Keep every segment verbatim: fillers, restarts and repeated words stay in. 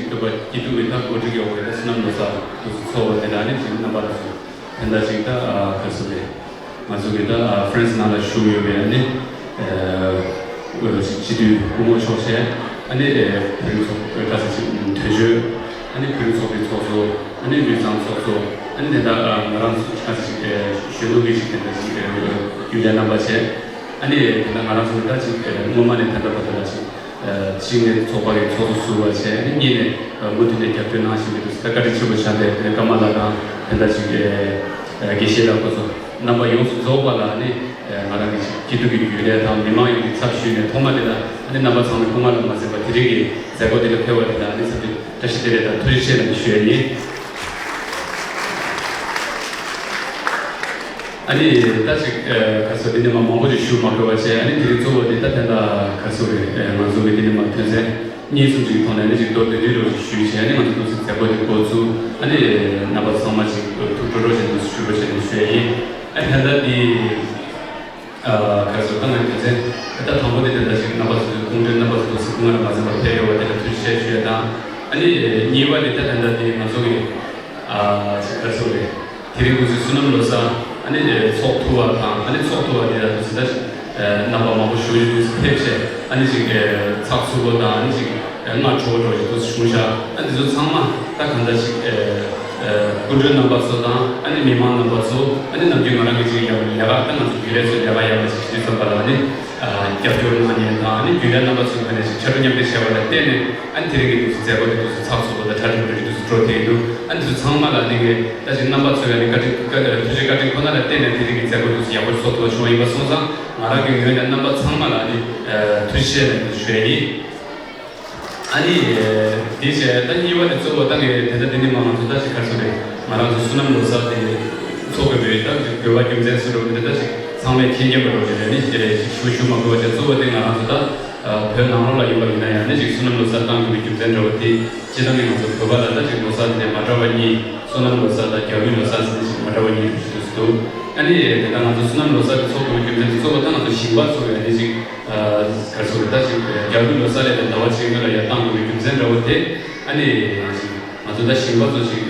སྟོན་པ་སྐྱིད་སྡུག་གི་ད་གོ་སྒྲིག་ཡོད་པའི་ད་བསོད་ནམས་ལོ་གསར་དུ་ཚོགས་པ་དེ་ལ་ནི་ཅིག་རྣམ་པ་ལ་སོགས་དེ་འདྲ་ཅིག་ད་ག་ཚོད་རེད། ང་ཚོ་གི་ད་ཕ་རན་སི་ནང་ལ་བཞུགས་ཡོད་པའི་ནི་སྤྱི་འཐུས་སྐུ་ངོ་མཆོག་བྱས། ཨ་ནི་བོད་རིགས་ཚོགས་ག་ཚོད་ཅིག་དོན་གཅོད། ཨ་ནི་བོད་རིགས་ཚོགས་པའི་ཚོགས་གཙོ། ཨ་ནི་ལུས་གཙང་ཚོགས་གཙོ། ཨ་ནི་དེ་ད་ང་རང་ཚོ་ག་ཚོད་ཅིག་གཞོན་ནུ་གི་ཅིག་དེ་འདྲ་ཅིག་རྒྱུན་ལས་རྣམ་པ་བྱས། ཨ་ནི་དེ་ད་ང་རང་ཚོ་ད་ཅིག་སྔོན་མ་ནས་ད་ལྟ་བར་དུ་ལ་ཅིག་གཅིག་ནས་ཚོགས་པ་གི་ཚོགས་གཙོ་ཟུར་པ་བྱས། ཨ་ནི་གཉིས་ནས་མུ་མཐུད་ནས་རྒྱབ་སྐྱོར་གནང་བཞིན་པའི་དུས་སུ་ད་བཀའ་དྲིན་ཆེན་པོ་བྱ་དེ་ཀརྨ་ལགས་དང་དེ་འདྲ་ཅིག་དགེ་བཤེས་ལགས་ཁོ་ཚོ་རྣམ་པ་ཡོངས་སུ་རྫོགས་པ་ལ་ནི་ང་རང་གི་སྐྱིད་སྡུག་གི་རྒྱུན་ལས་དང་མི་མང་ཡོངས་ཀྱི་ཚབ་ཞུས་ནས་ཐོག་མ་དེ་ལ་ཨ་ནི་རྣམ་པ་ཚང་མས་སྐུ་ངལ་ལ་མ་འཛེམས་པ་དེ་རིང་གི་མཛད་སྒོ་དེ་ལ་ཕེབས་པ་དེ་ལ་ཨ་ནི་འཚམས་འདྲི་བཀྲ་ཤིས་བདེ་ལེགས་དང་ཐུགས་རྗེ་ཆེ་ལབ་ནས་ཞུ་ཡ་ཡིན། ཨ་ནི་ད་ཅིག་ག་ཚོད་འདི་ནས་མ་མང་པོ་ཅིག་ཞུ་མ་དགོས་པ་བྱས། ཨ་ནི་དེ་རིང་གཙོ་བོ་དེ་ད་ད་ལྟ་ག་ཚོད་རེད། ང་ཚོ་གི་འདི་ནས་མ་དོན་ཚན་གཉིས་གསུམ་ཅིག་གི་ཐོག་ནས་ཨ་ནི་ཅིག་མདོར་བསྡུས་བསྡུས་རོགས་ཅིག་ཞུས་བྱས། ཨ་ནི་ང་ཚོ་ཏོག་ཙམ་མཛད་སྒོ་དེ་འགོ་བཙུགས། ཨ་ནི་རྣམ་པ་ཚང་མ་ཅིག་ཐུགས་སྤྲོ་རོགས་བྱས་ཏོག་ཙམ་ཞུ་རོགས་བྱས་ནས་ཞུ་ཡ་ཡིན། ཨ་ད་ལྟ་འདི་ག་ཚོད་ད་ང་དོན་ཚན་ད་དང་པོ་དེ་ད་ལྟ་ཅིག་རྣམ་པ་ཚོ་སྐུ་མགྲོན་རྣམ་པ་ཚོ་ཏོག་ཙམ་སྐུ་ངལ་མ་འཛེམས་པར་ཕེབས་ཡོད་པ་དེ་ལ་ཐུགས་རྗེ་ཆེ་ཞུ་ཡ་དང་། ཨ་ནི་གཉིས་པ་དེ་ད་ད་ལྟ་དེ་ང་ཚོ་གི་ཅིག་ག་ཚོད་རེད། དེ་རིང་དུས་ཚོད་བསོད་ནམས་ལོ་གསར་ཨ་ནི་ཚོགས་ཐུབ་པ་དང་། ཨ་ནི་ཚོགས་ཐུབ་པ་དེ་ལ་དུས་ཚོད་ད་རྣམ་པ་མང་པོ་ཞུ་ཡི་དུས་ཚོད་ཕེབས་བྱས། ཨ་ནི་ཅིག་ཚགས་ཚུད་པོ་དང་། ཨ་ནི་ཅིག་སྔ་དྲོ་པོ་འགྲོ་ཡི་དུས་ཚོད་བྱུང་ཤག་ཨ་འདི་ཚོ་ཚང་མ་ད་གང་ལྟར་ཅིག་སྐུ་མགྲོན་རྣམ་པ་ཚོ་དང་། ཨ་ནི་མི་མང་རྣམ་པ་ཚོ། ཨ་ནི་ནམ་རྒྱུན་ང་རང་གི་ཅིག་ཡག་ལས་ཀ་ད་ང་ཚོ་རྒྱུན་ལས་ཚོས་ལས་ཀ་ཡག་པ་ཅིག་བྱེད་དུས་ཙམ་པ་ལ་ཨ་ནི། རྒྱབ་སྐྱོར་གནང་མཁན་དང་། ཨ་ནི་རྒྱུན་ལས་རྣམ་པ་ཚོའི་ངོས་ནས་ཅིག་ཕྱར་གྲུ་མཉམ་འདེགས་བྱས་པ་ལ་བརྟེན་ནས། ཨ་ནི་དེ་རིང་གི་དུས་སུ་མཛད་སྒོ་དེ་དུས་སུ་ཚགས་ཚུད་པོ་དང་གྲ་སྒྲིག་པོ་རེད་དུས་སུ་འགྲོ་ཐུབ་ཀྱི་འདུག་ཨ་ནི་དེ་ཚོ་ཚང་མ་ལ་ཨ་ནི་ངས་ད་ཅིག་རྣམ་པ་ཚོས་ཨ་ནི་བཀའ་དྲིན་བཀའ་ཐུགས་རྗེ་བཀའ་དྲིན་ཁོ་ན་ལ་བརྟེན་ནས་དེ་རིང་གི་མཛད་སྒོ་དུས་སུ་ཡག་པོ་བཟོ་ཐུབ་པ་བྱུང་བ་ཡིན་པ་སོང་ཙང་། ང་རང་གི་ངོས་ནས་རྣམ་པ་ཚང་མ་ལ་ཨ་ནི་ཐུགས་རྗེ་ཆེ་ལབ་ཞུ་ཡ་ཡིན། ཨ་ནི། དེ་བྱས་ད་གཉིས་པ་དེ་གཙོ་བོ་ད་ངས་དེ་ལྟ་དེ་ནི་མ་ང་ཚོ་ད་ཅིག་ག་རེ་ཟེར་རེད། ང་རང་ཚོ་བསོད་ནམས་ལོ་གསར་དེ་འཚོགས་དགོས་པའི་ད་དགོས་པ་རྒྱུ་མཚན་ཟེར་རོ། དེ་ད་ཅིག་ཚང་མས་མཁྱེན་མཁྱེན་པ་འདྲ་བོ་ཞིག་རེད། ནི་ཞུ་ཞུ་མ་དགོས་པ་བྱས། གཙོ་བོ་དེ་ང་རང་ཚོ་ད་བོད་ནང་ལོགས་ལ་ཡིན་པ་ཡིན་ན་ཡང་ནི་ཅིག་བསོད་ནམས་ལོ་གསར་བཏང་དགོས་པའི་རྒྱུ་མཚན་འདྲ་བོ་དེ། སྤྱིར་བཏང་གི་ང་ཚོ་བོད་པ་ལ་ད་ཅིག་ལོ་གསར་དེ་མ་འདྲ་བ་གཉིས། བསོད་ནམས་ལོ་གསར་དང་རྒྱལ་བའི་ལོ་གསར་ཟེར་ནི་ཞིག་མ་འདྲ་བ་གཉིས་འདུག་ཟེར་འདུག་ཨ་ནི་དེ་ལྟར་ང་ཚོ་བསོད་ནམས་ལོ་གསར་དེ་འཚོགས་དགོས་པའི་རྒྱུ་མཚན་དེ་གཙོ་བོ་ད་ང་ཚོ་ཞིང་པ་ཚོ་ཡང་ནི་ཅིག་ག་རེ་ཟེར་རེད། ད་ཅིག་རྒྱལ་བའི་ལོ་གསར་ལས་ཟླ་བ་གཅིག་སྔོན་ལ་ཡར་བཏང་དགོས་པའི་རྒྱུ་མཚན་འདྲ་བོ་དེ། ཨ་ནི་ཅིག་ང་ཚོ་ད་ཞིང་པ་ཚོ་ཅིག་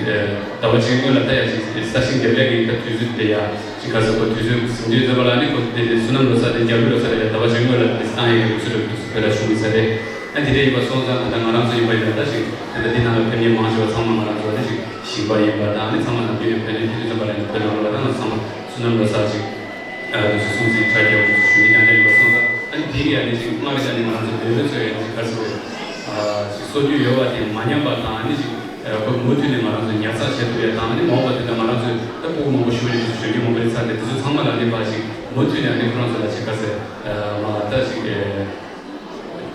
ཟླ་བ་གཅིག་སྔོན་ལ་ད་ཡར་ཅིག་ས་ཞིང་འདེབས་ལས་ཀྱི་ད་དུས་ཚོད་དེ་ཡར་ཅིག་ག་རེ་ཟེར་དགོས། དུས་ཚོད་ཟིན་དུས་ཙམ་པ་ལ་ནི་ཁོ་དེ་དེ་བསོད་ནམས་ལོ་གསར་དེ་རྒྱལ་བའི་ལོ་གསར་ལས་ཟླ་བ་གཅིག་སྔོན་ལ་དེ་བཏང་ཡས་ཀྱི་ལུགས་སྲོལ་རེད་འདུག་བོད་ལ་བྱུང་ཡོད་ས་རེད། ཨ་དེ་འདྲ་ཡིན་པ་སོང་ཙང་ད་ལྟ་ང་རང་ཚོ་ཡིན་པ་ཡིན་ན་ད་ཅིག་ད་ལྟ་འདི་ནང་ལ་ཕེབས་མཁན་མང་ཆེ་བ་ཚང་མ་ང་རང་ཚོ་ད་ཅིག་ཞིང་པ་ཡིན་པ་དང་། ཨ་ནི་ཚང་མ་ནམ་རྒྱུན་ནས་བོད་ནས་ཕེབས་དུས་ཙམ་པ་ལ་ནི་བོད་ནང་ལོགས་ལ་ད་ང་ཚང་མ་བསོད་ནམས་ལོ་གསར་ཅིག་ཨ་དུས་སུ་སྲུང་བརྩི་གྲ་རྒྱས་པོ་ཞུ་ནི་རྐྱང་རྐྱང་ཡིན་པ་སོང་ཙང་། ཨ་ནི་དེ་གི་ཨ་ནི་ཅིག་སྔར་གྱི་ཨ་ནི་ང་རང་ཚོ་བོད་པ་ཚོའི་ཨ་ནི་ཅིག་ག་རེ་ཟེར་དགོས། ཨ་ཅིག་སྲོལ་རྒྱུན་ཡོད་པ་དེ་མ་ཉམས་པ་དང་། ཨ་ནི་ཅིག་ཨ་ཁོ་མུ་མཐུད་ནས་ང་རང་ཚོ་ཉར་ཚགས་བྱེད་ཐུབ་ཡ་དང་། ཨ་ནི་མ་འོངས་པ་དེ་ད་ང་རང་ཚོས་ད་སྤུ་གུ་མང་པོ་ཞིག་ཡོད་དུས་སུ་གཞོན་སྐྱེས་མང་པོ་ཡིན་ཚར་ཏེ། དེ་ཚོ་ཚང་མ་ལ་ཨ་ནི་ཕར་ཅིག་མུ་མཐུད་ནས་ཨ་ནི་ཁོ་རང་ཚོ་ལ་ཅིག་ག་རེ་ཟེར། ཨ་མ་ད་ཅིག་ཨ་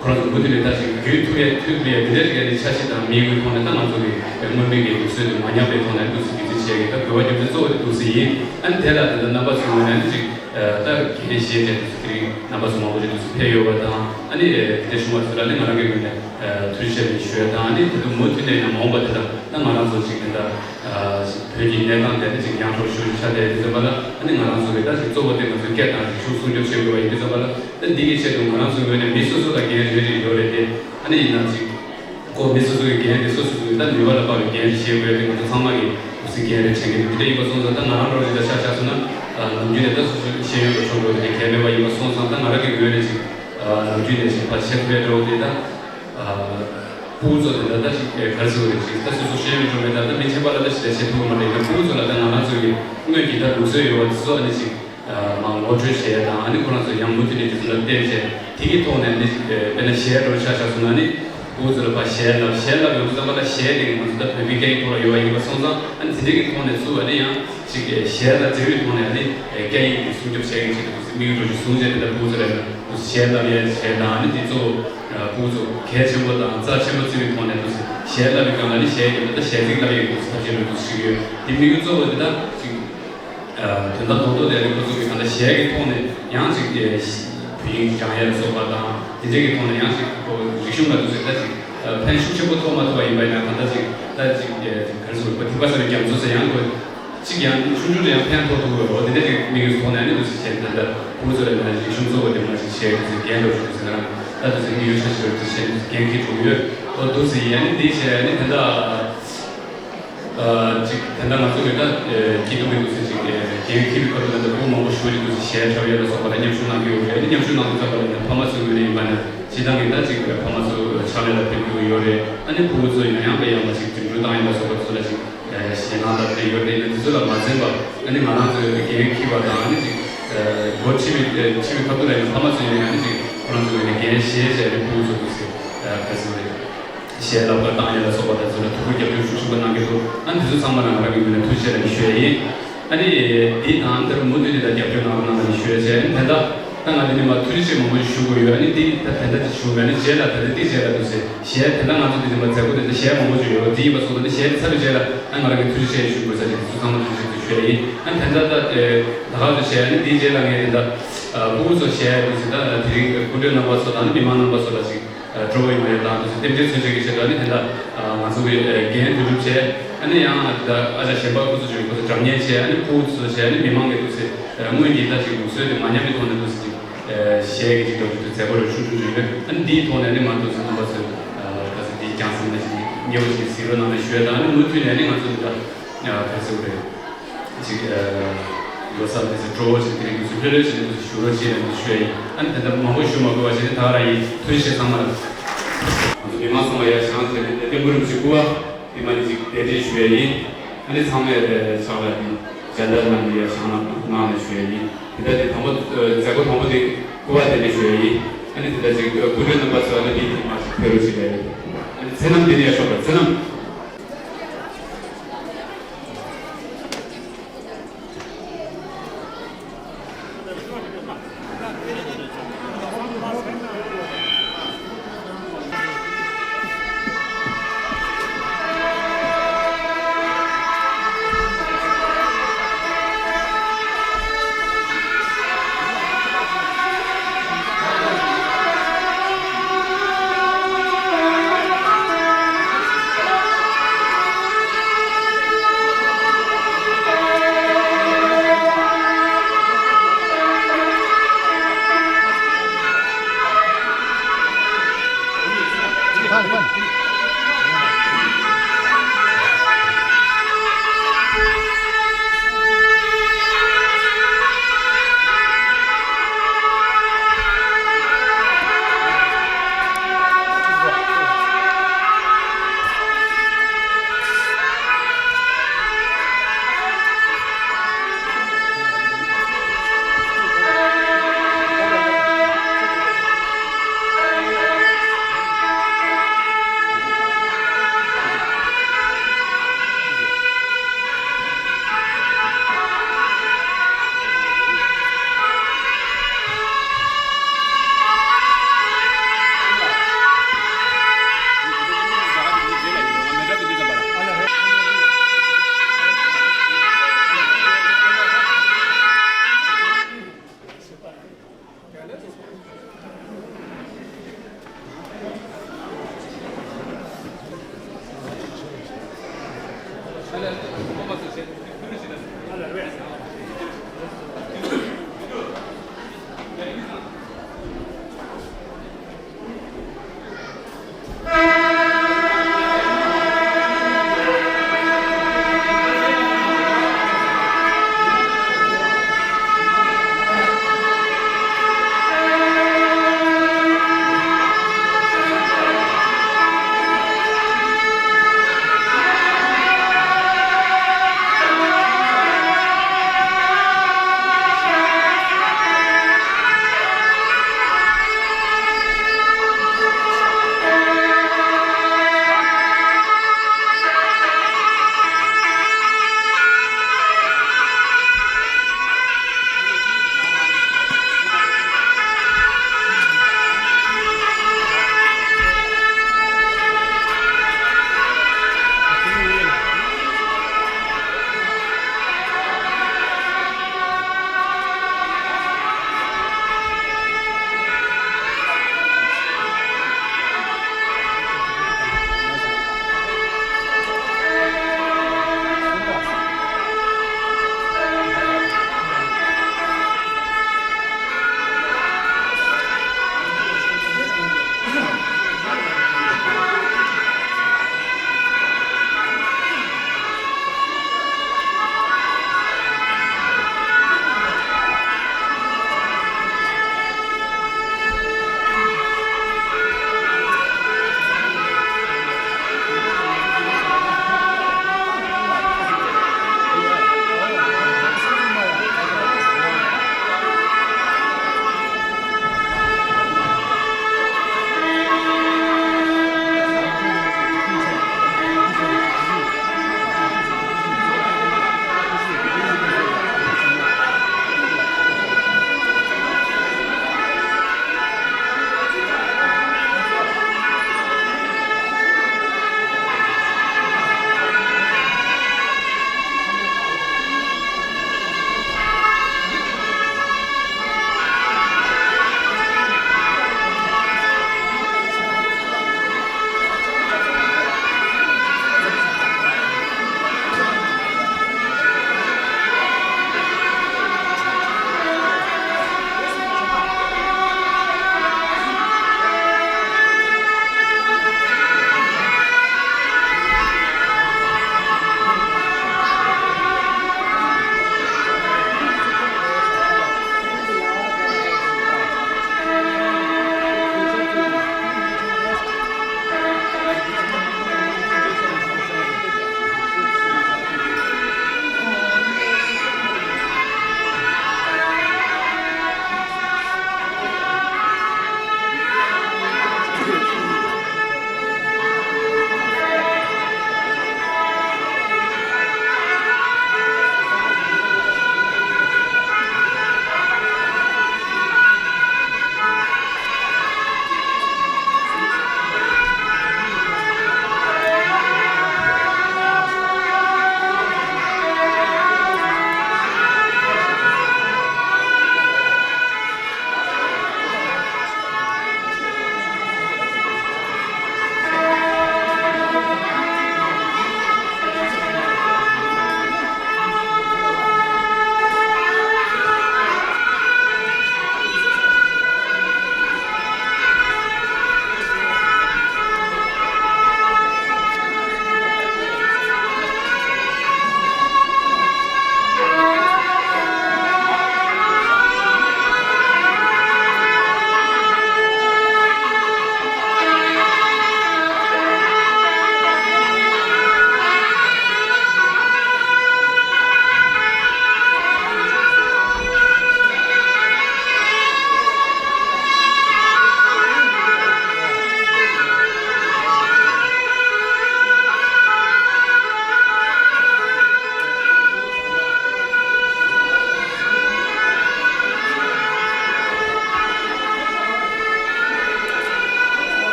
ཁོ་རང་ཚོ་མུ་མཐུད་ནས་ད་ཅིག་བརྒྱུད་ཐུབ་ཡ་ཐུབ་པའི་དེ་འདྲ་ཅིག་ཨ་ནི་འཆར་གཞི་དང་དམིགས་ཡུལ་ཐོག་ནས་ད་ང་ཚོ་གི་སྔོན་མའི་གི་ལུགས་སྲོལ་དེ་མ་ཉམས་པའི་ཐོག་ནས་འདུག་སེ་བརྒྱུད་འཛིན་བྱེད་ཀྱི་ད་དགོས་པ་རྒྱུ་མཚན་གཙོ་བོ་དེ་འདུག་སེ་ཡིན། ཨ་ནི་དེ་ལ་དེ་ལ་རྣམ་པ་ཚོའི་ངོས་ནས་ཨ་ནི་ཅིག་ད་འགན་བཞེས་ཏེ་དུས་སུ་དེ་རིང་རྣམ་པ་ཚོ་མང་པོ་ཞིག་དུས་སུ་ཕེབས་ཡོད་པ་དང་། ཨ་ནི་དེ་འདྲ་བྱུང་བ་ཚོ་ལ་ནི་ང་རང་གི་ངོས་ནས་ཐུགས་རྗེ་ཆེ་ཞུ་ཡ་དང་། ཨ་ནི་དེ་དུས་མུ་མཐུད་ནས་ཡང་མ་འོངས་པ་དེ་དག་ད་ང་རང་ཚོ་ཅིག་དེ་འདྲ་བོད་ཀྱི་གནས་སྟངས་དེ་ནི་ཅིག་ཡང་དྲག་ཤུགས་ཆག་དེ་ཡིན་ཙམ་པ་ལ། ཨ་ནི་ང་རང་ཚོ་གི་ད་ཅིག་གཙོ་བོ་དེ་ང་ཚོའི་སྐད་དང་རིག་གཞུང་སྲུང་སྐྱོབ་བྱེད་དགོས་པ་ཡིན་ཙམ་པ་ལ། ད་འདི་གི་ཆེད་དུ་ང་རང་ཚོའི་ངོས་ནས་མི་སོ་སོ་ལ་འགན་རེ་རེ་ཡོད་རེད་དེ། ཨ་ནི་ཡིན་ན་ཅིག་ཁོ་མི་སོ་སོ་གི་འགན་དེ་སོ་སོ་སོ་གི་ད་ནུས་པ་ལ་དཔག་པའི་འགན་རེ་བཞེས་དགོས་ཡ་དེ་ང་ཚོ་ཚང་མ་གི་འདུག་སེ་འགན་རེ་འཁྱེར་གྱི་འདུག་དེ་འདྲ་ཡིན་པ་སོང་ཙང་། ད་ང་རང་འདྲ་བོ་ཞིག་ད་ཆ་བཞག་སོང་ན། ནམ་རྒྱུན་ནས་ད་སོ་སོའི་ཤེས་ཡོན་པ་ཆུང་འགྲོ་དེ་གལ་མེད་པ་ཡིན་པ་སོང་ཙང་། ད་ང་རང་གི་ངོས་ནས་ཅིག་ནམ་རྒྱུན་ནས་ཅིག་ཕར་བྱེད་ཐུབ་ཡ་འདྲ་བོ་དེ་ད་ཕྲུ་གུ་ཚོ་དེ་འདྲ་ད་ཅིག་ག་རེ་ཟེར་དགོས་རེད། ཅིག་ད་སོ་སོ་ཤེས་ཡོན་འགྲོ་མེད། ད་ད་མི་ཁྱད་པར་ལ་ད་ཞིག་ལས་བྱེད་ཐུབ་ཀྱི་མ་རེད། ད་ཕྲུ་གུ་ཚོ་ལ་ད་ང་རང་ཚོ་གི་སྔོན་གྱི་ད་ལུགས་སྲོལ་ཡོད་པ་དེ་ཚོ་ཨ་ནི་ཅིག་མར་ངོ་སྤྲོད་བྱེད་ཡ་དང་། ཨ་ནི་ཁོ་རང་ཚོ་ཡང་མུ་མཐུད་ནས་དེ་ཚོ་ལ་བརྟེན་བྱས། དེ་གི་ཐོག་ནས་ནི་དཔེར་ན་གཞས་འདྲ་བོ་ཆ་བཞག་སོང་ན་ནི། ཕྲུ་གུ་ཚོ་ལ་ཕར་གཞས་ལབ། གཞས་ལབ་ཡོང་དུས་ཙམ་པ་ལ་གཞས་དེ་ང་ཚོ་ད་བོད་པའི་སྐད་ཡིག་ཐོག་ལ་ཡོད་པ་ཡིན་པ་སོང་ཙང་། ཨ་ནི་དེ་འདྲ་གི་ཐོག་ནས་ཚུར་ཨ་ནི་ཡང་ཅིག་གཞས་དང་འབྲེལ་བའི་ཐོག་ནས་ཨ་ནི་སྐད་ཡིག་དེ་སྲུང་སྐྱོབ་བྱེད་མཁན་ཆེད་དུ་དམིགས་ཡུལ་འདྲ་བོ་ཞིག་བཟུང་བྱས། དེ་འདྲ་ཕྲུ་གུ་ཚོ་ལ་ཡང་གཞས་ལབ་ཡ་བྱས་དང་། ཨ་ནི་དེ་ཚོ་ཕྲུ་གུ་ཚོ་གལ་ཆེན་པོ་དང་རྩ་ཆེན་པོ་བརྩི་བའི་ཐོག་ནས་གཞས་ལབ་པའི་སྒང་ལ་ནི་གཞས་དེ་ད་གཞས་ཚིག་ལབ་ཡ་གི་ཐབས་ཤེས་འདྲ་བོ་ཞིག་ཡོད། དེ་དམིགས་ཡུལ་གཙོ་བོ་དེ་ད་ཅིག་དོན་དག་རྡོག་རྡོག་དེ་ནི་ཁོ་ཚོ་གི་གང་ལྟར་གཞས་ཀྱི་ཐོག་ནས་ཡང་ཅིག་བོད་ཡིག་སྦྱང་ཡ་ལ་སོགས་པ་དང་། དེ་འདྲའི་གི་ཐོག་ནས་ཡང་ཅིག་ཁོ་རིག་གཞུང་ལ་དུས་ཚོད་ད་ཅིག་ཕན་ཤུགས་ཆེན་པོ་ཐོགས་མ་ཐུབ་པ་ཡིན་པ་ཡིན་ན། གང་ལྟར་ཅིག་ད་ཅིག་ག་རེ་ཟེར་དགོས། ཐེག་པ་གསར་པའི་རྒྱ་མཚོ་ཟེར་ཡང་ཁོ་ཅིག་ཡང་ཆུང་ཆུང་དུ་ཡང་ཕན་ཐོགས་ཐུབ་ཀྱི་ཡོད། དེ་འདྲ་ཅིག་དམིགས་ཡུལ་ཐོག་ནས་ནི་དུས་ཚོད་བྱས། ད་ལྟ་ཕྲུ་གུ་ཚོ་ལ་ཡིན་ན་རིག་གཞུང་གཙོ་བོ་དེ་མ་ཅིག་བྱས་དུས་ཚོད་རྒན་འདྲ་བོ་ཞིག་དུས་ཚོད་ང་རང་ ད་དུ་ཟེར་གྱི་ཡོད་ཤག་ཅིག་ཡོད་དུ་ཟེར་འགན་འཁྱེར་འགྲོ་གི་ཡོད། ཨོ་འདུག་ཟེར་ཡིན། ཨ་ནི་འདི་བྱས་ཨ་ནི་ད་ལྟ་ཨ་ཅིག་ད་ལྟ་ང་ཚོ་གི་ད་སྐྱིད་སྡུག་གི་འདུག་ཟེར་ཅིག་འགན་འཁྱེར་བའི་སྐབས་དུ་ད་ལྟ་ཕྲུ་གུ་མང་པོ་ཞིག་འདུག་ཟེར་གཞས་འཁྲབ་ཡས་ལ་སོགས་པ་ལ་མཉམ་ཞུགས་གནང་གི་ཡོད་རེད། ཨ་ནི་མཉམ་ཞུགས་གནང་དུས་ཙམ་པ་ལ་ཡིན་ན་ཕ་མ་ཚོའི་ངོས་ནས་ཡིན་པ་ན་སྤྱིར་བཏང་གི་ད་ཅིག་ཕ་མ་ཚོ་ཕྱག་ལས་ལ་ཕེབས་དགོས་ཀྱི་ཡོད་རེད། ཨ་ནི་ཕྲུ་གུ་ཚོ་ཡང་ཡང་པ་ཡང་པ་ཅིག་འགྲིམ་འགྲུལ་བཏང་ཡས་ལ་སོགས་པ་ཚོ་ལ་ཅིག་ཞེད་སྣང་དང་དེ་ཡོད་རེད། ཡིན་ན་དེ་ཚོ་ལ་མ་འཛེམས་པ་ཨ་ནི་ང་རང་ཚོའི་འགན་འཁྱེར་བ་དང་ཨ་ནི་ཅིག་འགོ་ཁྲིད་པའི་ཁྲིད་པའི་ཁ་ཐུག་ལ་ཡང་ཕ་མ་ཚོ་ཡིན་ན་ཨ་ནི་ཅིག་ཁོ་རང་ཚོའི་ངོས་ནས་འགན་བཞེས་བྱས་ནས་ཕྲུ་གུ་ཚོ་འདུག་ཟེར་ག་ཚོད་རེད། གཞས་ལབ་ཀ་བཏང་ཡས་ལ་སོགས་པ་དང་ཚོ་ལ་ཐུགས་ཁུར་རྒྱབ་སྐྱོར་ཤུགས་ཆེན་པོ་གནང་གི་འདུག་ཨ་ནི་དེ་ཚོ་ཚང་མ་ལ་ང་རང་གི་ངོས་ནས་ཐུགས་རྗེ་ཆེ་ལབ་ནས་ཞུ་ཡས་ཡིན། ཨ་ནི་འདི་དང་འདིར་མུ་མཐུད་ནས་ད་རྒྱབ་སྐྱོར་གནང་རོགས་གནང་ལབ་ནས་ཞུ་ཡས་བྱས། ཨ་ནི་ད་ལྟ་ད་ང་འདི་ནས་མ་ཐུགས་རྗེ་ཆེ་མང་པོ་ཞིག་ཞུ་དགོས་ཡོད། ཨ་ནི་འདི་ད་ད་ལྟ་དེ་ཞུ་མེད། ཨ་ནི་རྗེས་ལ་ད་ལྟ་འདི་རྗེས་ལ་འདུག་ཟེར་གཞས་ད་ལྟ་ང་ཚོ་འདི་ནས་མ་མཛད་སྒོ་དེ་ཚོ་གཞས་མང་པོ་ཞིག་ཡོད། འདི་ཡིན་པ་སོང་ཙང་འདི་གཞས་དེ་ཚར་བའི་རྗེས་ལ་ཨ་ང་རང་གི་ཐུགས་རྗེ་ཆེ་ཞུ་དགོས་ས་ཅིག་དེ་ཚོ་ཚང་མ་ཐུགས་རྗེ་ཆེ་ཞུ་ཡས་ཡིན། ཨ་ནི་ད་ལྟ་ད་ད་ག་ཚོད་བྱས། ཨ་ནི་འདིའི་རྗེས་ལ་ངས་དེ་འདྲ་ཨ་ཕྲུ་གུ་ཚོ་གཞས་ཡོད་ཟེར་ད་དེ་རིང་སྐུ་མགྲོན་རྣམ་པ་ཚོ་དང་ནི་མི་མང་རྣམ་པ་ཚོ་ལ་ཅིག་སྤྲོ་བོ་ཡོང་བ་ཡོད་དང་དུ་རྟེན་འབྲེལ་མཚོན་བྱེད་ཀྱི་ཆེད་དུ་ནི་དེ་འདྲ་ང་ཚོ་གི་འགན་དུ་སྒྲུབ་བྱས། ཨ་ནི་ཡང་ད་ཨ་ཅག་གཞན་པ་ཁོ་ཚོ་བརྗོད་ཁོ་ཚོ་སྒྲ་སྙན་བྱས། ཨ་ནི་ཕྲུ་གུ་ཚོ་བྱས། ཨ་ནི་མི་མང་གི་འདུག་སེ་སྔོན་གྱི་ད་ཅིག་ལུགས་སྲོལ་དེ་མ་ཉམས་པའི་ཐོག་ནས་འདུག་སེ་ཅིག་གཞས་ཀྱི་ཅིག་འདྲ་བོ་ཅིག་མཛད་སྒོ་རེ་ཆུང་ཆུང་ཅིག་ཡོད། ཨ་ནི་འདིའི་ཐོག་ནས་ནི་མ་འདུག་སེ་རྣམ་པ་ཚོས་ད་ཚོད་འདི་རྒྱང་སྲིང་ནས་ཅིག་མཉེས་པོ་ཅིག་གཟིགས་རོགས་གནང་ནས་ཞུ་ཡས་དང་། ཨ་ནི་མུ་མཐུད་ནས་ནི་ང་ཚོ་འདི་འདྲ་ག་ཚོད་རེད། ཅིག་ལོ་གསར་དེ་ཚོ་སྤྲོ་བོ་ཅིག་དེ་རིང་དུས་ཚོད་ལྷོད་ལྷོད་བྱས་ནས་དུས་ཚོད་ཞུ་རོགས་བྱེད་ལབ་ནས་ཞུ་ཡ་ཡིན། ཨ་ནི་དེ་འདྲ་མང་པོ་ཞུ་མ་དགོས་པ་བྱས་ནས་ད་ག་རང་ཡིན། ཐུགས་རྗེ་ཆེ་ཚང་མ་ལ། ང་ཚོ་མི་མང་ཚང་མ་ཡར་བཞེངས་བྱས་ནས་བརྟན་པོ་རིན་པོ་ཆེ་སྐུ་པར་དེ་མ་ནི་ཅིག་གདན་འདྲེན་ཞུ་ཡ་ཡིན། ཨ་ནི་ཚང་མས་ཕྱག་ལ་ནི་ཇ་དར་ལ་ནི་ཡར་བཞེངས་གནང་ནས་ཞུ་ཡ་ཡིན། དེ་ལྟར་དེ་དང་པོ་མཛད་སྒོ་དང་པོ་དེ་སྐུ་པར་གདན་འདྲེན་ཞུ་ཡ་ཡིན། ཨ་ནི་དེ་ལྟར་ཅིག་སྐུ་མགྲོན་རྣམ་པ་ཚོ་ཨ་ནི་དེ་མ་ཅིག་ཕེབས་རོགས་བྱེད་ཡ་ཡིན། ཨ་ནི་མཚན་ལམ་དེ་ནས་ཡར་ཤོག་པ། མཚན་ལམ།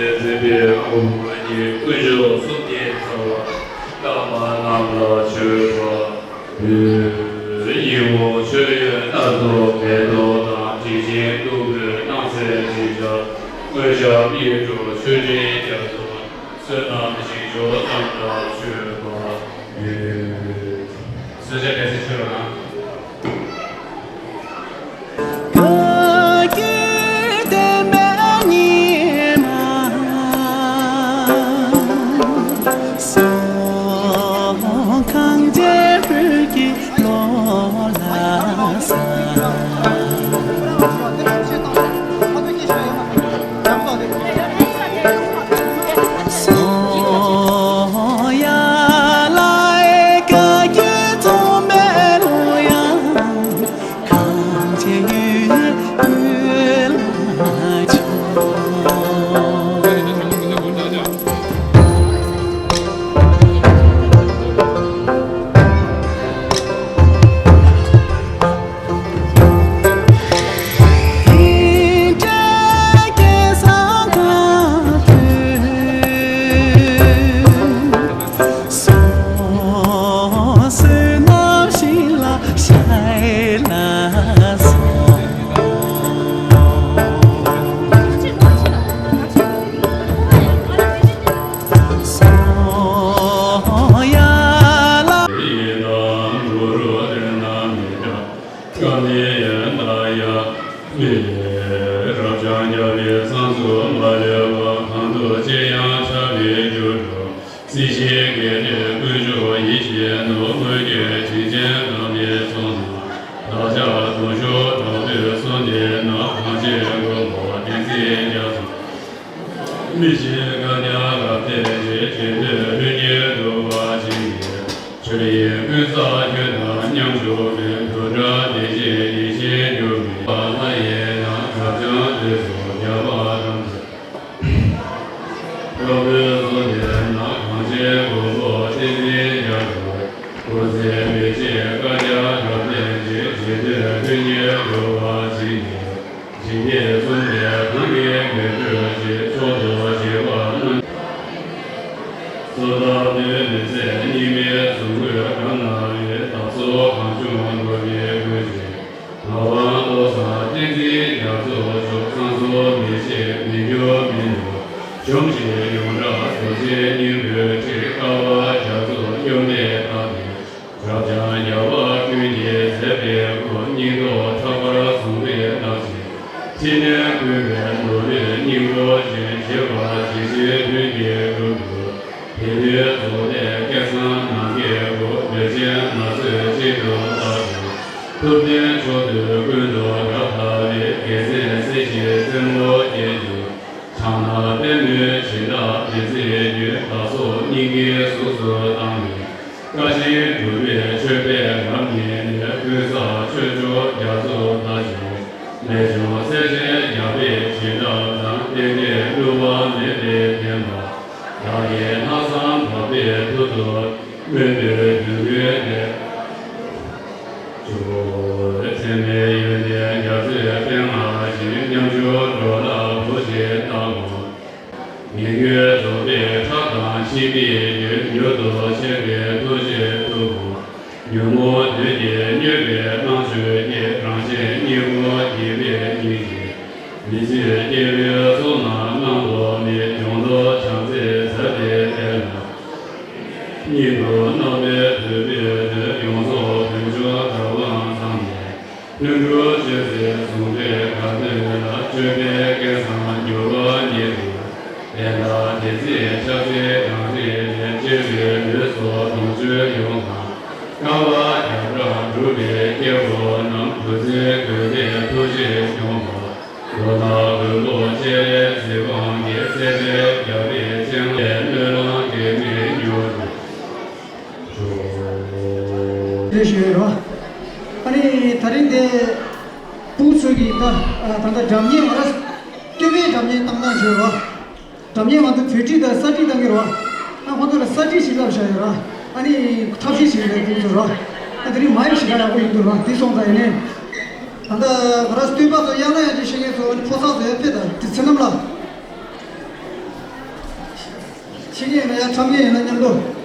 མཛད་པའི་དབང་པོ་ཉིད་དཀོན་མཆོག་གསུམ་གྱི་རྩ་བ་བླ་མ་རྣམས་ལ་མཆོད་པ་ཕུལ། ཉིན་མོ་མཆོད་ཡོན་སྣ་ཚོགས་མེ་ཏོག་དང་དྲི་ཆེན་བདུག་སྤོས་སྣང་གསལ་དྲི་ཆབ་དངོས་ཞབས་གཡས་དྲུང་མཆོད་སྤྲིན་རྒྱ་མཚོ། བསོད་ནམས་ཞིང་མཆོག་རྣམས་ལ་མཆོད་པ་ཕུལ། གསོལ་ཇ་དྲན་གསོ་ཞུ་རོགས་གནང་། སྲིད་ཞིའི་རྒྱལ་སྲས་དཀོན་མཆོག་ཡེ་ཤེས་ནོར་བུ་དངོས་ཀྱི་དྲིན་ཅན་བདག་ནི་སོང་ན། བདག་ཅག་དུང་ཕྱུར་དྲག་པོའི་གསུང་དེ་ན་གང་ཆེ་མགོན་པོ་བསྟན་འཛིན་རྒྱ་མཚོ། མི་ཤེས་བཀའ་རྒྱ་རབ་གཏད་ཅིང་། རྗེ་བསྟོད་ལྷུན་གྱིས་གྲུབ་པ་ཇི་སྙེད། ཆོས་དབྱིངས་ཀུན་བསགས་ཁྱོད་དང་མཉམ་བཞུགས་པའི། རྡུལ་ཕྲ་བདེ་ཆེན་ཡེ་ཤེས་འགྱུར་མེད་པ། ལྷ་ཡི་ནང་རབ་འབྱམས་དུས་སུ་རྒྱལ་བ་རབ་འབྱམས། གྲོགས་པོའི་གཟུགས་ལྡན་ན་གང་ཆེན་མགོན་པོ་བསྟན་འཛིན་རྒྱ་མཚོ། སྐུ་ཚེ་མི་ཕྱེད་བཀའ་རྒྱ་རབ་བརྟན་ཅིང་། རྗེ་བསྟོད་ལྷུན་གྱིས་གྲུབ་པ་ཇི་སྙེད། ཞིང་གི་སུམ་བརྒྱ་གང་གིས་མི་ཐུབ་ཅིང་། མཆོག་ཏུ་གྱུར་པ་རྣམས། གཙུག་ཏོར་སྟོན་མི་ཟད་སྙིགས་མའི་གཟུགས་སྐུས་བཀའ་གནང་བའི། བདག་སོགས་གང་བྱུང་འགྲོ་བའི་མགོན་གྱི་ངག་དབང་བློ་བཟང་བསྟན་འཛིན་རྒྱ་མཚོ་མཆོག་ཚངས་སོགས་མི་ཤེས་མི་འགྱུར་མི་ནུབ་འཇོམས་ཤིང་ཡོངས་གྲགས་རྡོ་རྗེ་སྙིང་པོའི་ཁྲི། དཀའ་བ་རྒྱ་མཚོ་སྐྱོབ་གནས་རྟག་ཏུ། རབ་འབྱམས་རྒྱལ་བ་ཀུན་གྱི་མཛད་པའི་སྐུ། སྙིང་སྟོབས་ཕྲག་པར་བཟུང་བའི་རྟགས་ཅན། ཕྲིན་ལས་བསྐུལ་བའི་ནོར་བུའི་སྙིང་པོ་ཅན། བཞད་པ་འཇིགས་བྱེད་ལྷུན་གྱིས་གྲུབ་པའི། དེ་ལྟའི་རྫོགས་པའི་སྐལ་བཟང་ནམ་མཁའི་སྐུ། བོད་ཆེན་ནགས་ཚལ་གཅིག་ཏུ་བཏགས་ཏེ། ཐུབ་བསྟན་མཆོག་ཏུ་ཀུན་ཏུ་རབ་དར་བའི། རྒྱལ་མཚན་སྲིད་ཞིའི་རྩེ་མོར་བསྐྱེད་དེ། ཕྱག་ན་པདྨོའི་བྱིན་རླབས་བདུད་རྩིའི་རྒྱུན། བདག་སོགས་སྙིང་གའི་གཟུགས་སུ་བཏང་བའི། བཀའ་བཞིན་སྒྲུབ་པའི་མཆོད་པས་རབ་མཉེས་ནས། ཀུན་བསགས་ཆོས་མཆོག་རྒྱ་མཚོ་ལྟ་ཞིང་། ལས་བྱུང་སྲས་ཆེན་རྒྱལ་པོའི་བྱིན་རླབས་དང་། གཏན་གཏན་བསླུ་བ་མེད་པའི་བདེན་པ། བདག་གི་ལྷག་བསམ་འཕགས་པའི་མཐུ་སྟོབས། སྨོན་པའི་རྒྱུན་ཀུན་ལས་བྱུང་། ཚད་མེད་ཡོན་ཏན་རྒྱ་མཚོའི་ཕན་བསྔགས་ཤིང་། ཉམ་ཆུང་འགྲོ་ལ་བུ་བཞིན་བལྟ་བར། ཉེ་བརྒྱུད་རྫོགས་པའི་ཁྲག་དང་ཕྱི་མའི་ཡུལ། མྱུར་དུ་མཆོད་པའི་ཐུགས་རྗེས་ཐུབ་བམ། ཉོན་མོངས་བདུད་ཀྱིས་མྱོས་པའི་སྣང་ཆོས་ཀྱིས། རང་གཞན་གཉིས་ཀུན་འདྲེས་པའི་སྙིང་རྗེ། མི་བརྫུན་སྐྱེ་བོའི་ཚོགས་རྣམས་བླང་དོར་ནས། ཡོངས་རྫོགས་བྱམས་བརྩེས་ཟབ་པའི་དཔལ་ལ། སྙིང་ཐུབ་རྣམ་པའི་བོད་པའི་མདོས། ཡོངས་རྫོགས་བོད་ཕྱོགས་དགའ་བ་ཚང་ནས། ལྷུན་གྲུབ་ཆོས་སྲིད་ཟུང་འབྲེལ་དགའ་སྟོན་ལ། སྤྱོད་པའི་སྐལ་བཟང་འགྱུར་བ་ཉིད་དུ། དེ་ལ་དེ་ཚེ་ཕྱག་འཚལ་གང་རིགས་ལས། སྤྱོད་པའི་ལུས་སོགས་ལོངས་སྤྱོད་ཡོངས་དང་། དཀའ་བ་བརྒྱ་ཕྲག་སྒྲུབ་པའི་སྐྱེ་བོ་རྣམས། བུ་འཛིན་རྒོད་པའི་ཐུགས་རྗེས་སྐྱོང་བ། མདོར་ན་མགོན་པོ་སྤྱན་རས་གཟིགས་དབང་གིས། བརྩེ་ལྡན་རྒྱལ་བའི་སྤྱན་སྔར། སྨོན་ལམ་གེགས་མེད་མྱུར་དུ། རེ་ཞུ་ཡོད་རོ། ཨ་ནི་ད་རིང་འདི་ཕྲུ་གུ་ཚོས་ཀྱིས་ད་ད་ལྟ་སྒྲ་སྙན་ང་ར་སྟོད་པའི་སྒྲ་སྙན་བཏང་སྟངས་བྱོས་རོ། སྒྲ་སྙན་ང་ཚོ་བོད་བྲིས་དང་ས་བྲིས་བཏང་གི་རོ། ཨ་ཁོ་ཚོ་ལ་ས་བྲིས་ཤིག་བསླབ་བཞག་ཡོད་རོ། ཨ་ནི་ཐབས་ཤེས་ཤིག་རེད་ཕྲུ་གུ་ཚོ་རོ། ཨ་དེ་རིང་མ་ཡིག་ཞིག་ག་ཡག་པོ་ཡིན་འདུག་རོ། འདི་སོང་ཙང་ཡིན་ནའི། ད་ལྟ་ང་ར་སྟོད་པ་ཚོ་དབྱངས་ལ་ཡང་ཅིག་ཤེས་མཁན་ཚོ་ཨ་ནི་ཕོ་གསར་ཚོ་ཡང་ཕེབས་དང་དེ་ཚེ་རྣམས་ལ། ཕྱི་ཉིན་ཡིན་ན་ཡང་འཁྲབ་ཉིན་ཡིན་ན་མཉམ་དུ།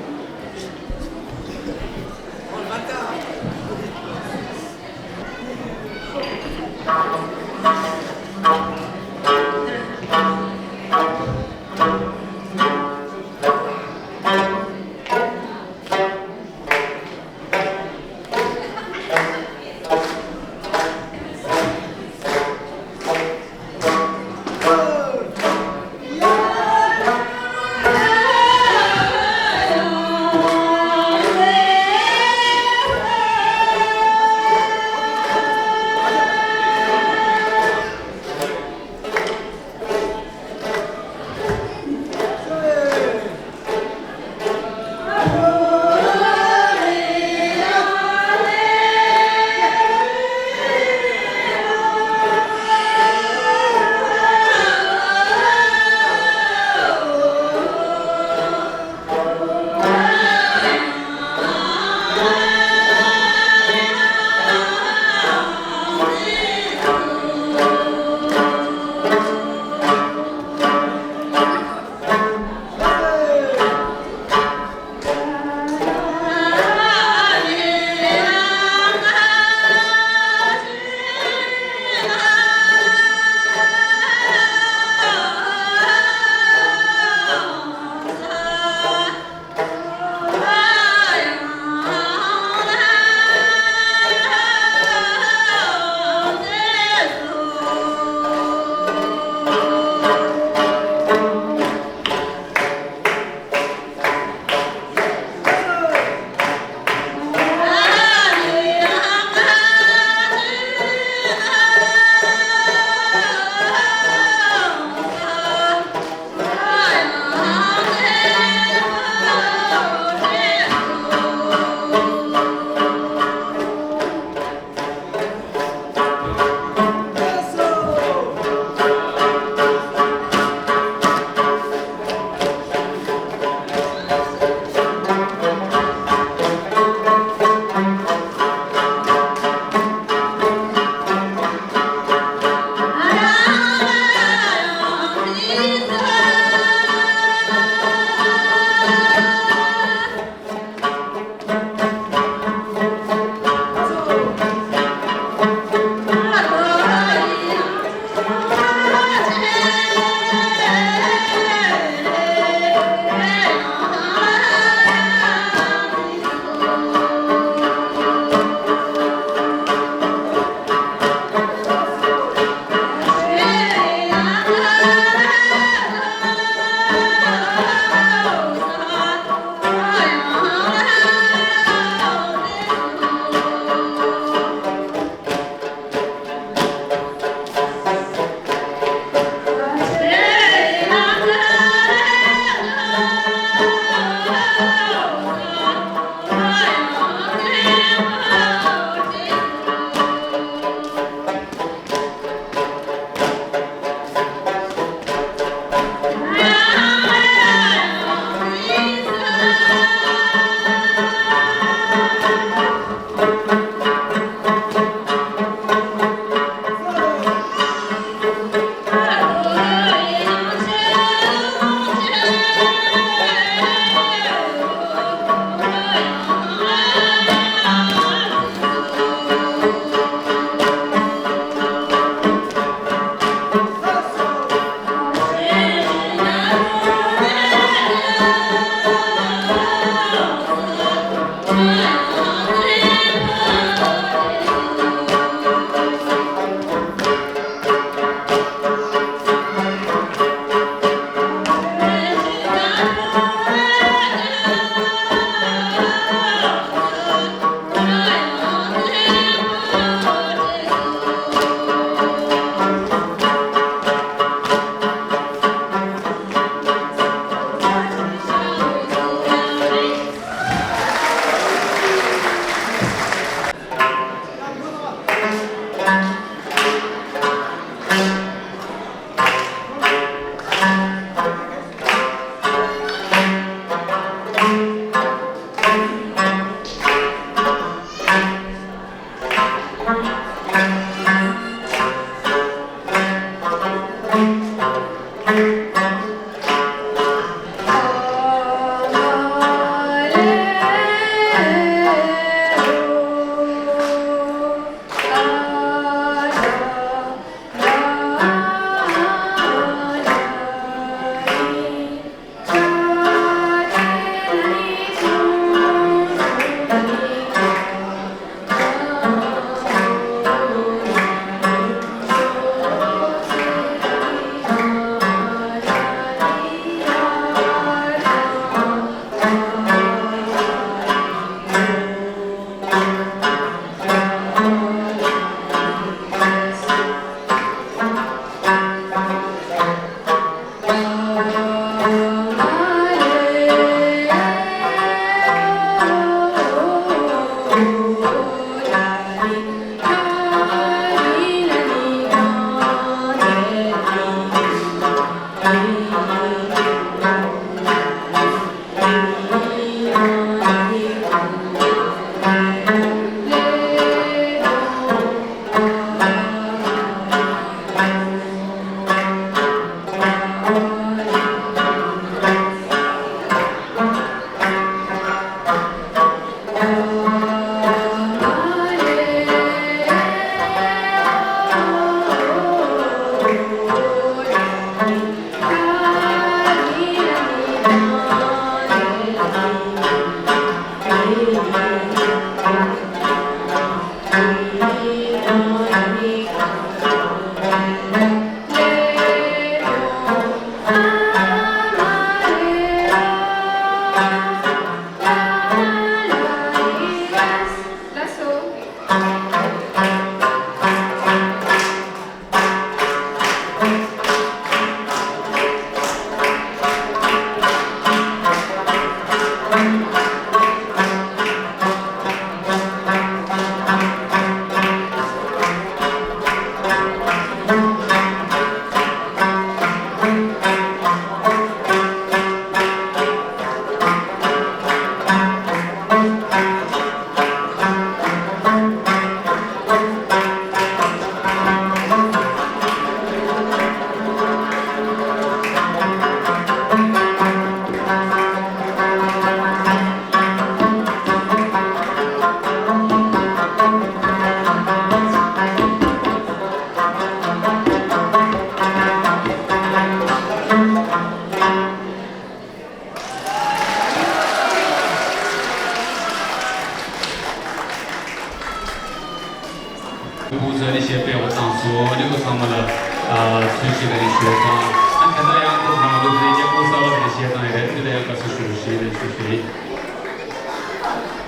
ཕུང་ས་ནི་ཞེས་པའི་འོ་བཏང་སོང་། ཨ་ནི་འོ་ཚང་མ་ལ་ཨ་ཚུལ་ཞིག་ལ་ནི་ཞུ་དང་། ཨ་དེ་ལ་ཡང་ཁོ་རང་ལོ་ཟེར་རྒྱ་ཕུང་ས་བ་དེ་ཞེས་དང་ཡ་རེད། དེ་ལ་ཡང་དགའ་བསུ་ཞུ་ཞེས་ལ་ཞུ་ཞུ་ཡིན།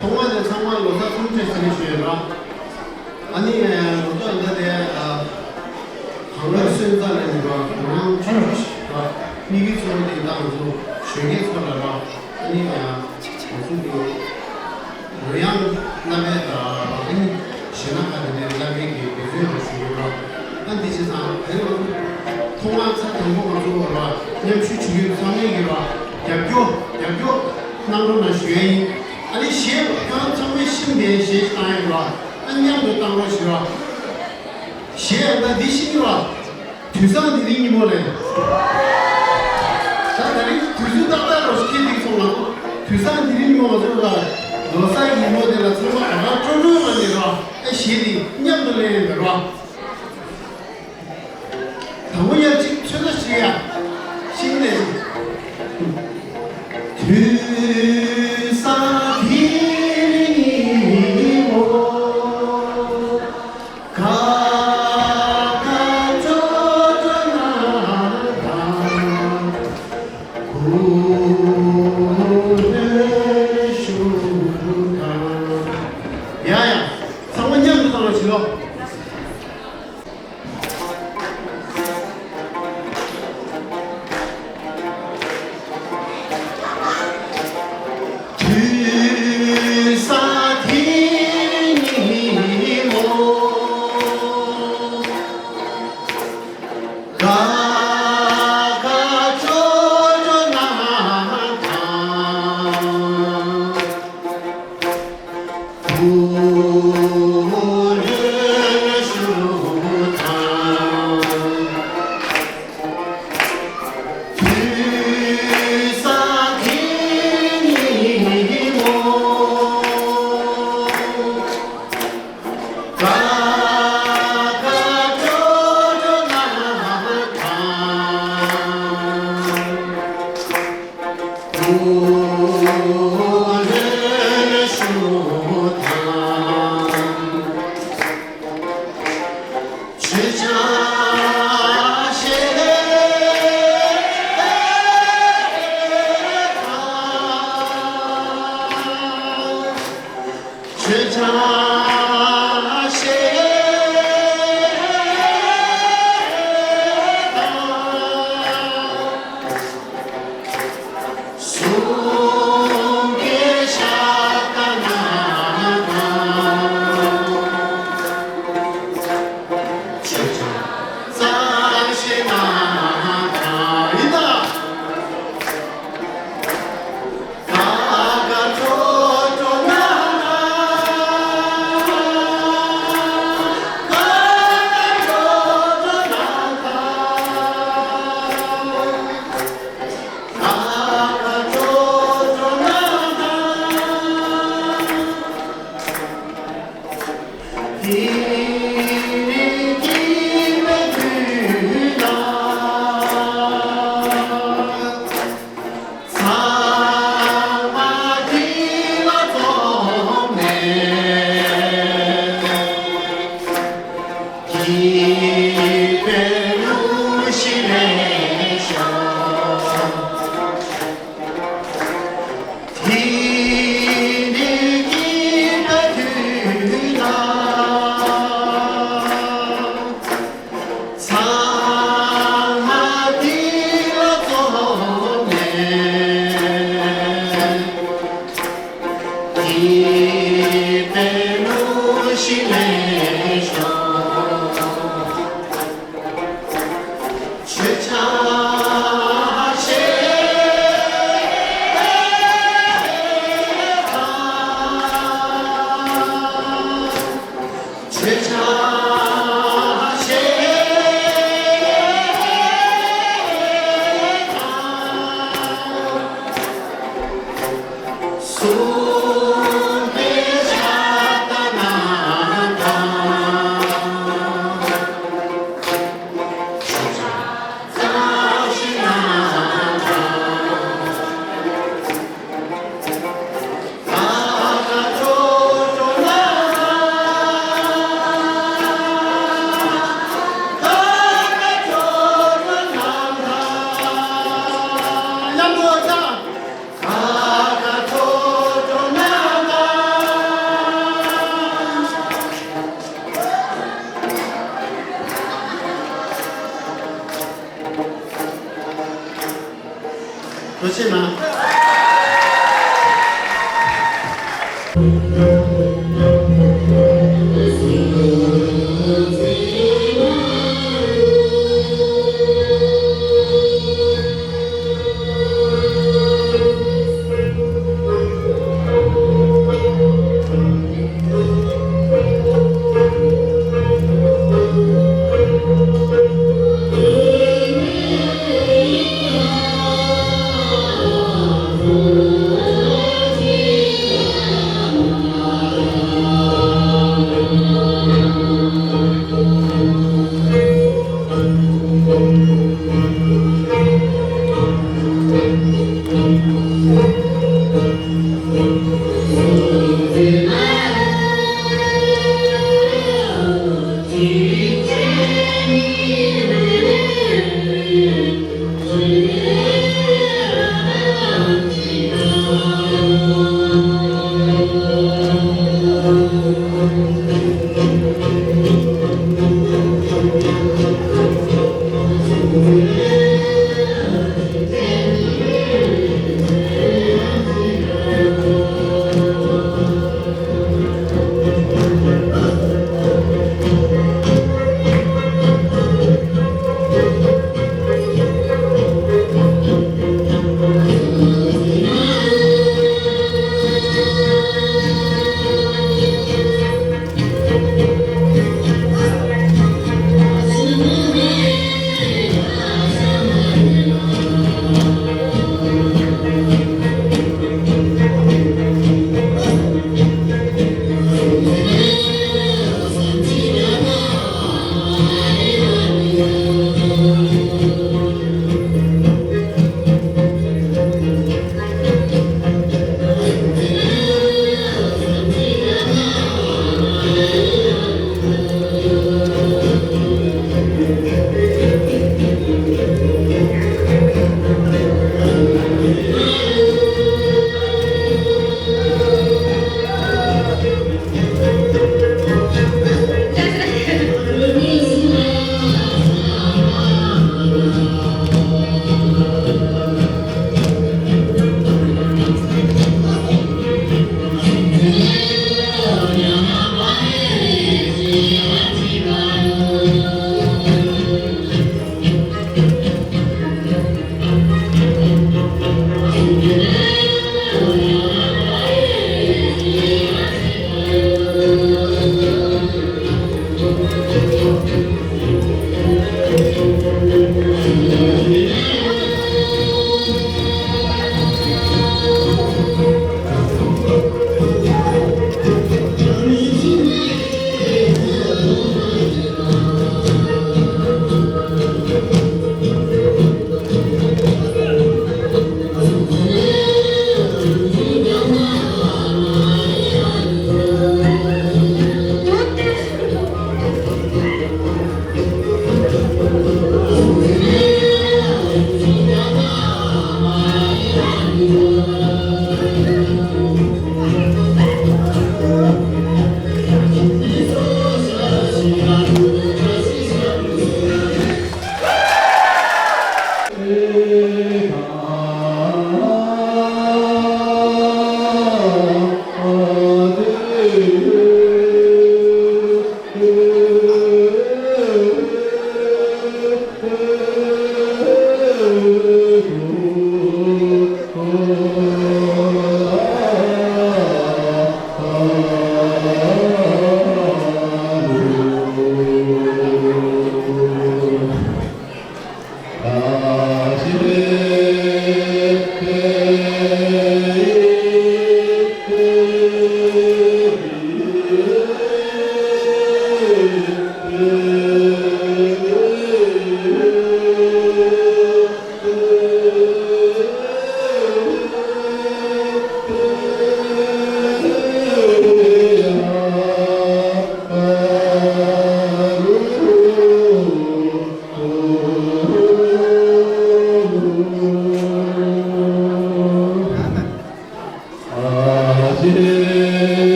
ཐོག་མ་དེ་ཚང་མ་ལོ་གསར་ཚུལ་ཆེ་ས་ནི་ཞུ་ཡོད་ར། ཨ་ནི་ལོ་ཏོག་འདི་དེ་ཨ་གང་ལ་སོན་རྩ་ལས་ནི་ར་ང་རང་ཆུང་ཆུང་ཞིག་ར་སྙིང་གི་ཚོར་དེ་དང་ཚོ་ཞོད་སྐད་ཚོར་ལ་ར། ཨ་ནི་ང་ཚོ་གི་རོལ་དབྱངས་བླ་མའི་ད་རང་ཉིད་གཞན་ན་ཁ་དེ་ནས་བླ་མའི་གི་འབད་བརྩོན་རུ་ཞུ་ཡོད་ར། ཨ་འདི་བྱས་ཙང་དེ་ལ་ཐོག་མར་ཚར་དང་པོ་ང་ཚོ་ར་མཉམ་ཞུགས་བྱེད་ཡུལ་ཚང་མས་གི་ར་རྒྱབ་སྐྱོར་རྒྱབ་སྐྱོར་གནང་རོགས་གནང་ཞུ་ཡ་ཡིན། ཨ་ནི་གཞས་ཁྱོད་ཚང་མས་ཤེས་པའི་གཞས་ཤིག་བཏང་ཡོད་ར། ཨ་མཉམ་དུ་བཏང་རོགས་ཞུ་ར། གཞས་ཡང་ད་འདི་ཤེས་ཀྱི་ར། དུས་བཟང་དེ་རིང་ཉིན་མོ་ལས། ད་ད་རིང་དུས་ཚོད་ཏག་ཏག་རོ་ཞིག་ཁྱེད་ཀྱིས་སོང་ལ། དུས་བཟང་དེ་རིང་ཉིན་མོ་ང་ཚོ་ལ་ལོ་གསར་ཉིན་མོ་དེ་ལ་ཚང་མ་ག་ག་སྤྲོ་སྤྲོའི་ངང་ནས་ར་ཨེ་གཞས་དེ་མཉམ་དུ་ལེན་ཡོད་ར། དང་པོ་ཡར་གཅིག་ཚོད་ལྟ་ཞིག་ཡ། ཤིང་ནས། དུས་བཟང་དེ་རིང་ཉིན་མོ། ཡ་ཡ། ཚང་མ་མཉམ་དུ་བཏང་བ་བྱེད་རོགས། དུས་བཟང་དེ་ཉིན་མོ། དགའ་དགའ་སྤྲོ་སྤྲོ་གནང་དང་། ཐུགས་རྗེ་གནང་།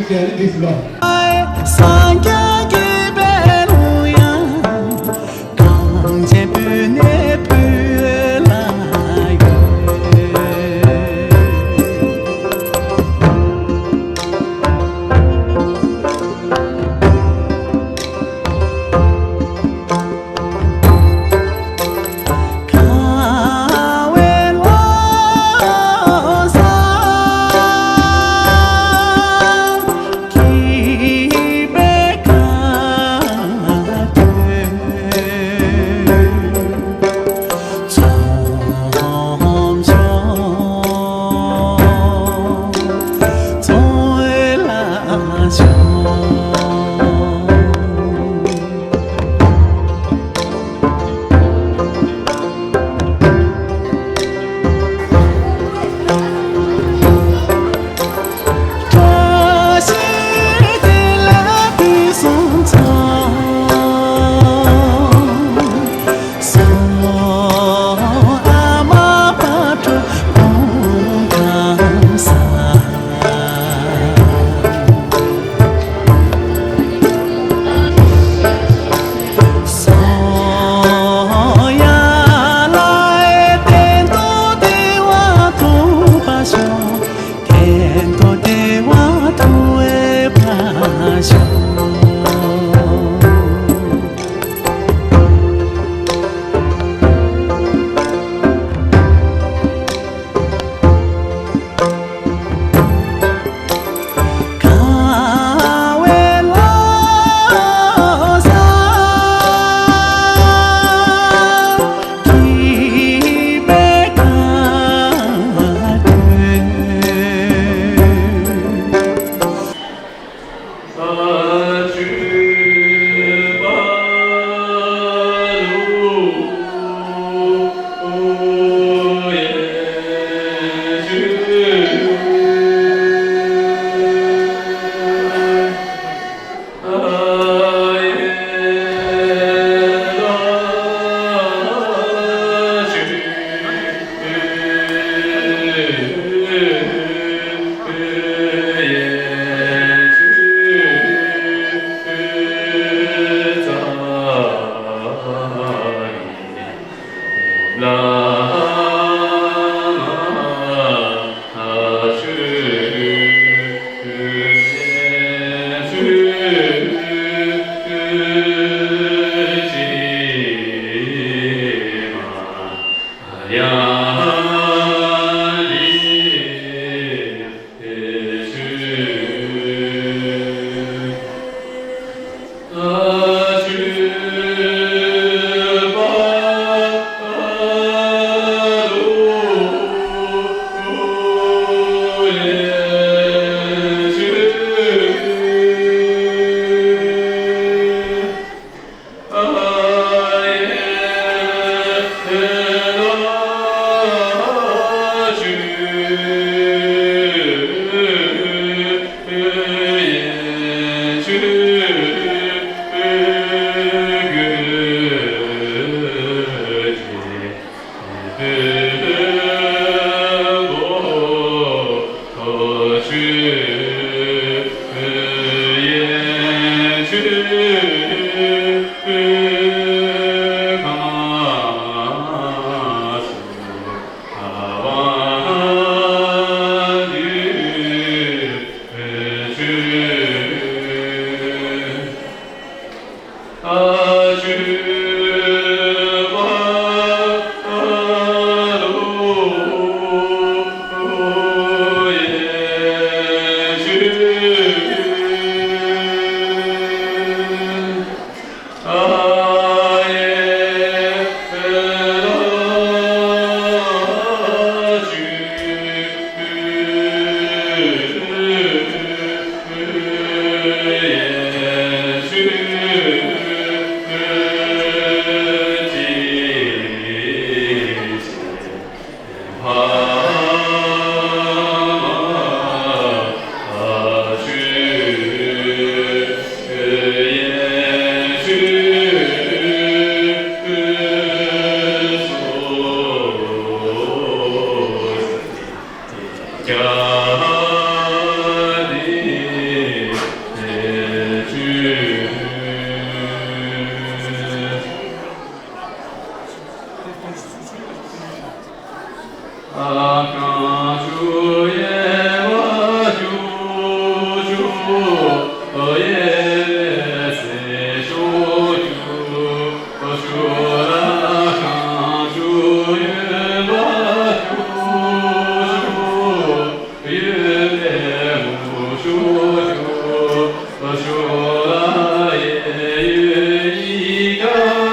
ཡ་ནི་འདི་ལོ། སངས་རྒྱས་ཀྱི་པད་ལུང་ཡང་གངས་ཅན་བོད་ནས་བོད་ལ་ཡོད།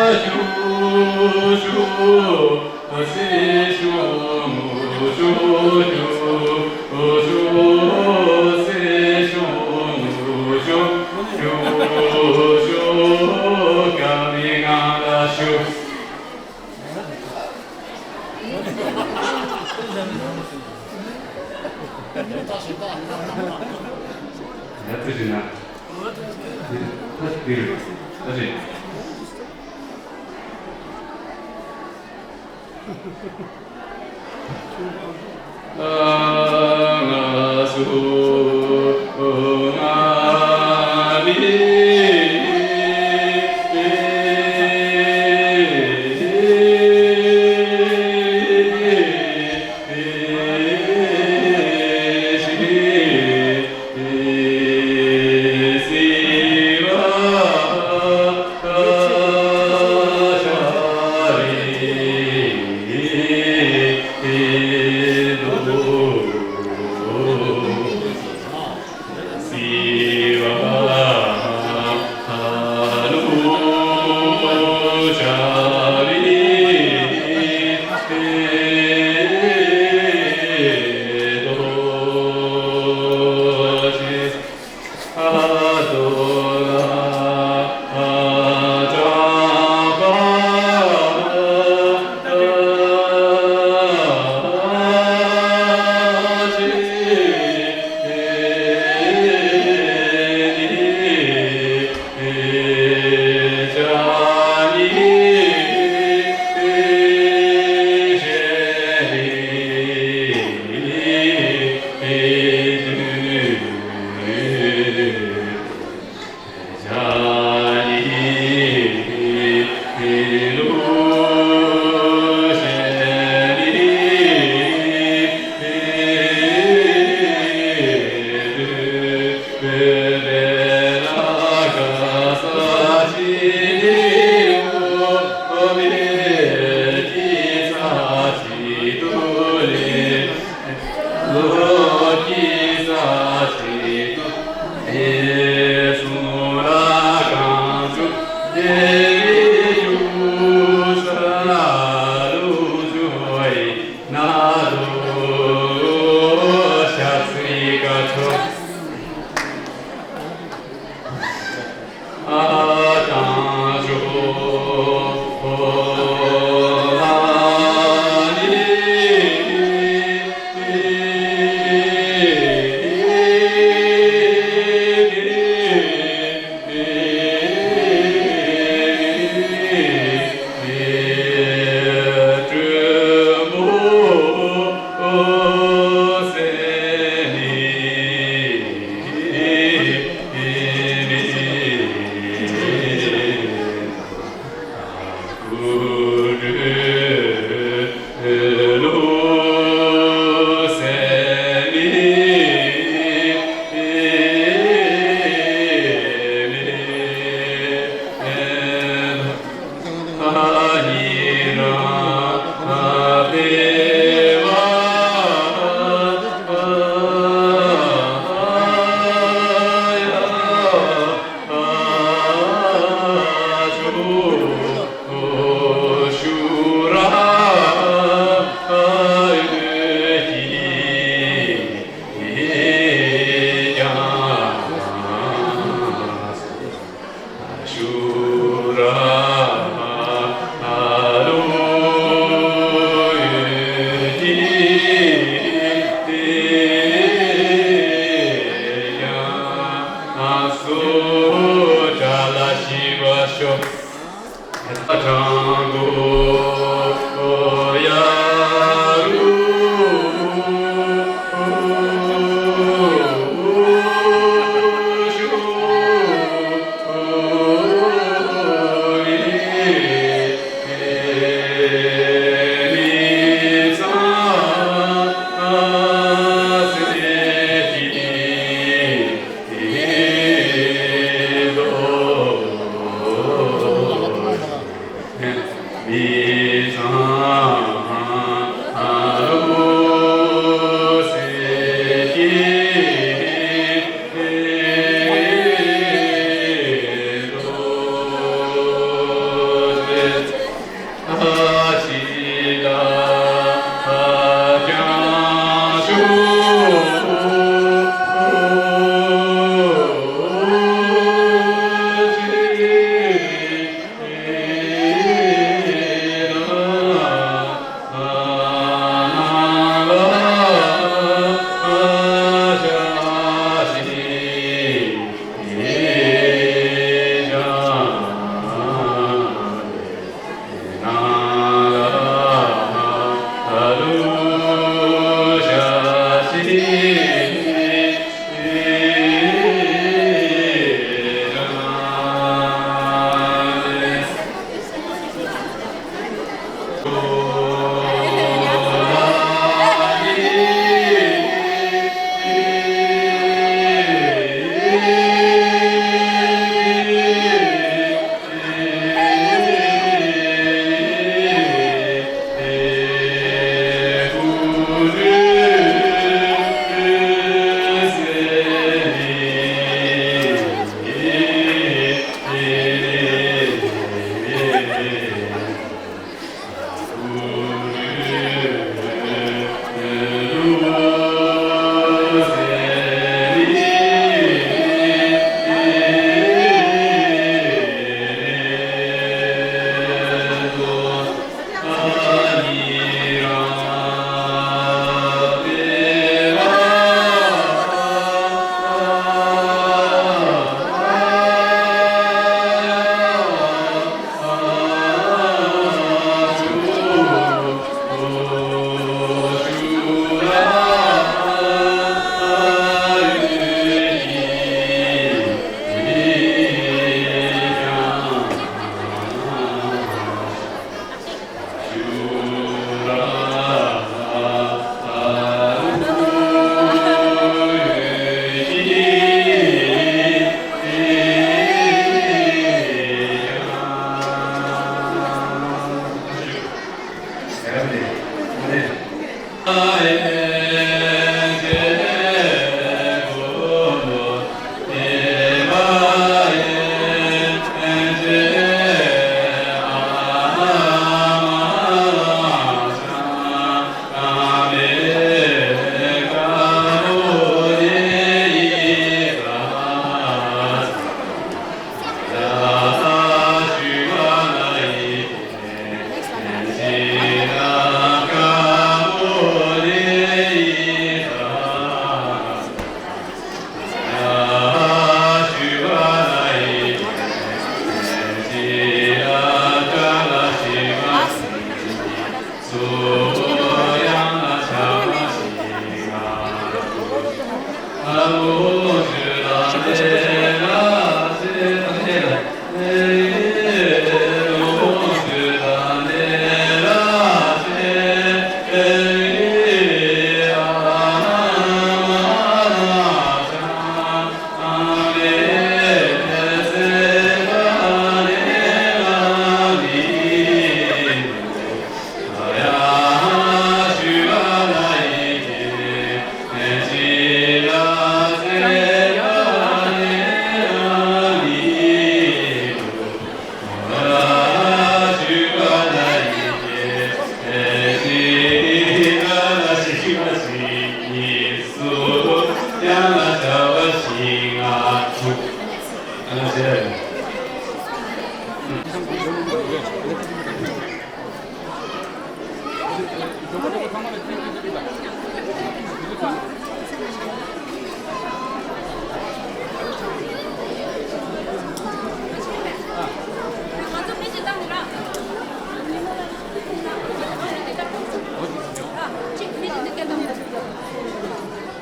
ཡ་ཙི་ཞིག་ན། ད་ཞིག་དེ་རེད། ད་ཞིག་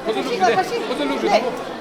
ཁོ་ཚོ་ལུག་ཁོ་ཚོ་ལུག་ཞུ་དང་པོ།